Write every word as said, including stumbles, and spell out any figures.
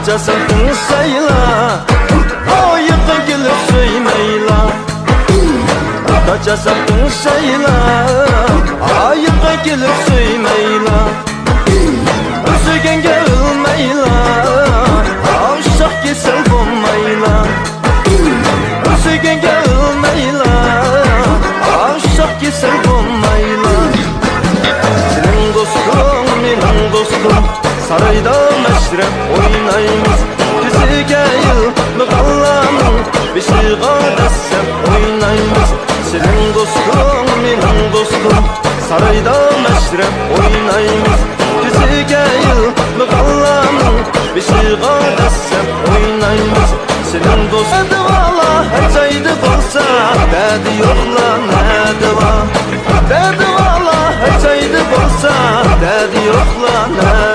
چاساقتىڭ سەيلا، ئايىققا كېلىپ سۆيمەيلا. چاساقتىڭ سەيلا، ئايىققا كېلىپ سۆيمەيلا. ئۆسۈگەنگە ئۆلمەيلا، ئاششاق كېسەل بولمايلا. ئۆسۈگەنگە ئۆلمەيلا، ئاششاق كېسەل بولمايلا. سېنىڭ دوستۇڭ، مېنىڭ دوستۇم، سارايدا مەشرەپ ئوينايمىز. كۆزىگە ئىلمىغانلارنىڭ بېشىغا دەسسەپ ئوينايمىز. سېنىڭ دوستۇڭ، مېنىڭ دوستۇم، سارايدا مەشرەپ ئوينايمىز. كۆزىگە ئىلمىغانلارنىڭ بېشىغا دەسسەپ ئوينايمىز. سېنىڭ دوستۇڭ، دەۋالا ھەر جايدا بولسا، دەردى يوقلار نەدە بار؟ دەردى بارلار ھەر جايدا بولسا، دەردى يوقلار نەدە